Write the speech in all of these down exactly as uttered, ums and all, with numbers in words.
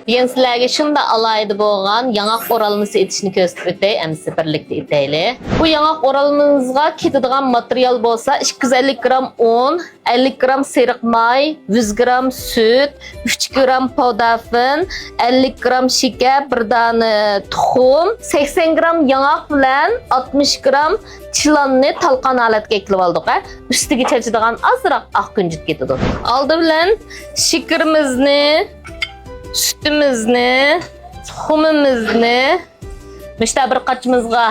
بۈگۈن سىلەرگە شۇنداق ئالاھىدە بولغان ياڭاق ئورالمىسى ئېتىشنى كۆرسىتىپ ئۆتەي، ئەمىسە بىرلىكتە ئېتەيلى. بۇ ياڭاق ئورالمىسىغا كېتىدىغان ماتېرىيال بولسا، ئىككى يۈز ئەللىك گرام ئۇن، ئەللىك گرام سېرىق ماي، يۈز گرام سۈت، ئۈچ گرام پودافىن، ئەللىك گرام شېكەر، بىر دانە تۇخۇم، سەكسەن گرام ياڭاق بىلەن ئاتمىش گرام چىلاننى تالقان ھالەتكە كېلىپ ئالدۇق، ھە. ئۈستىگە چاچىدىغان ئازراق ئاق كۈنجۈت كېتىدۇ. ئالدى بىلەن شېكىرىمىزنى، سۈتىمىزنى، تۇخۇمىمىزنى مۇشتا بىر قاچىمىزغا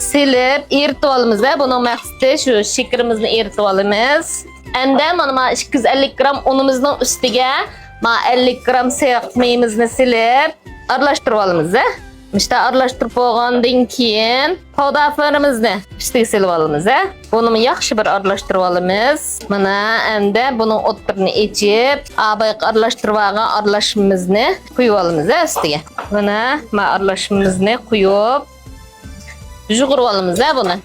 سېلىپ ئېرىتىپ ئالىمىز، ھە. بۇنىڭ مەقسىتى شۇ، شېكىرىمىزنى ئېرىتىپ ئالىمىز. ئەمدى مانا ما ئىككى يۈز ئەللىك گرام ئۇنىمىزنىڭ ئۈستىگە ما ئەللىك گرام سېرىق مېيىمىزنى سېلىپ ئارىلاشتۇرۇپ ئالىمىز، ھە. مۇشتا ئارىلاشتۇرۇپ بولغاندىن كېيىن پودافىرىمىزنى ئۈستىگە سېلىپ ئالىمىز، ھە. بۇنىمۇ ياخشى بىر ئارىلاشتۇرۇپ ئالىمىز. مانا ئەمدى بۇنىڭ ئوتتۇرىنى ئېچىپ، ئابايقى ئارىلاشتۇرۇپ ئالغان ئارىلاشمىمىزنى قۇيۇپ ئالىمىز، ھە، ئۈستىگە. مانا، ما ئارىلاشمىمىزنى قۇيۇپ، يۇغۇرۇپ ئالىمىز، ھە، بۇنى.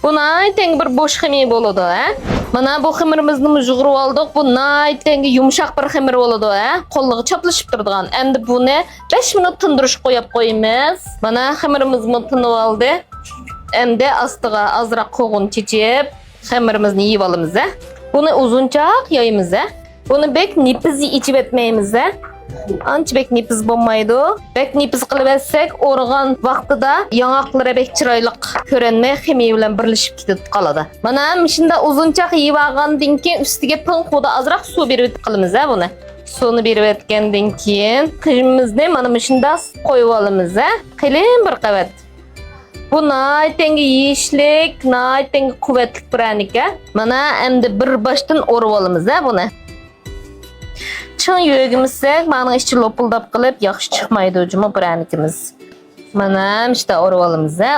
بۇ ناھايىتى بىر بوش خېمىر بولىدۇ، ھە. مانا بۇ خېمىرىمىزنىمۇ يۇغۇرۇپ ئالدۇق. بۇ ناھايىتى يۇمشاق بىر خېمىر بولىدۇ، ھە. قولغا چاپلىشىپ تۇرىدىغان. ئەمدى بۇنى بەش مىنۇت تىندۇرۇشقا قويۇپ قويىمىز. مانا خېمىرىمىزمۇ تىنىپ ئالدى. ئەمدى ئاستىغا ئازراق قوغۇن چېچىپ، خېمىرىمىزنى يېيىپ ئالىمىز، ھە. بۇنى ئۇزۇنچاق يايىمىز، ھە. بۇنى بەك نېپىز ئېچىۋەتمەيمىز، ھە. ئانچە بەك نېپىز بولمايدۇ. بەك نېپىز قىلىۋەتسەك، ئورىغان ۋاقتىدا ياڭاقلىرى بەك چىرايلىق كۆرۈنمەي، خېمىر بىلەن بىرلىشىپ كېتىپ قالىدۇ. مانا مۇشۇنداق ئۇزۇنچاق يېيىۋالغاندىن كېيىن، ئۈستىگە پىڭ قۇدا ئازراق سۇ بېرىۋېتىپ قالىمىز، ھە، بۇنى. سۇنى بېرىۋەتكەندىن كېيىن، قىيمىمىزنى مانا مۇشۇنداق قويۇۋالىمىز، ھە. قېلىن بىر قەۋەت. بۇ ناھايىتى يېيىشلىك، ناھايىتى قۇۋۋەتلىك پىرەنىك، ھە. مانا ئەمدى بىر باشتىن ئورىۋالىمىز، ھە، بۇنى. چىڭ يۆگىمىسەك، مانىڭ ئىچى لوپۇلداپ قېلىپ، ياخشى چىقمايدۇ جۇمۇ پىرەنىكىمىز. مانا مۇشتا ئورىۋالىمىز، ھە.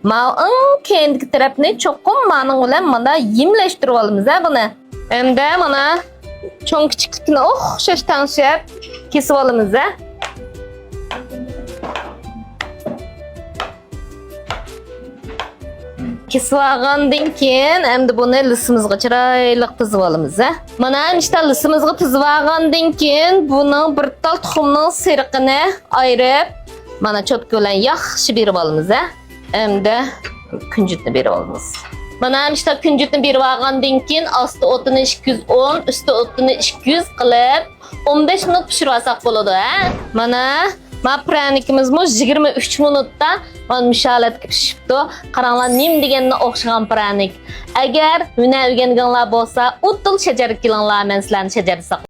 ماۋۇ ئەڭ كەينىدىكى تەرەپنى چوقۇم مانىڭ بىلەن مانا يېملەشتۈرۈۋالىمىز، ھە، بۇنى. ئەمدى مانا چوڭ كىچىكلىكىنى ئوخشاش تەڭشەپ كېسىۋالىمىز، ھە. كېسىۋالغاندىن كېيىن، ئەمدى بۇنى لىسىمىزغا چىرايلىق تىزىۋالىمىز، ھە. مانا مۇشتا لىسىمىزغا تىزىۋالغاندىن كېيىن، بۇنىڭ بىر تال تۇخۇمنىڭ سېرىقىنى ئايرىپ، مانا چوتكا بىلەن ياخشى بېرىۋالىمىز، ھە. ئەمدى كۈنجۈتنى بېرىۋالىمىز. مانا مۇشتا كۈنجۈتنى بېرىۋالغاندىن كېيىن، ئاستى ئوتىنى ئىككى يۈز ئون، ئۈستى ئوتىنى ئىككى يۈز قىلىپ، ئون بەش مىنۇت پىشۇرۇۋالساق بولىدۇ، ھە؟ مانا، ما پىرەنىكىمىزمۇ يىگىرمە ئۈچ مىنۇتتا مانا مۇشۇ ھالەتكە پىشىپتۇ. قاراڭلار، نېمە دېگەننى ئوخشىغان پىرەنىك. ئەگەر ھۈنەر ئۆگەنگۈڭلار بولسا، ئۇدۇل شەجەرگە كېلىڭلار، مەن سىلەرنى شەجەردە ساقلاپ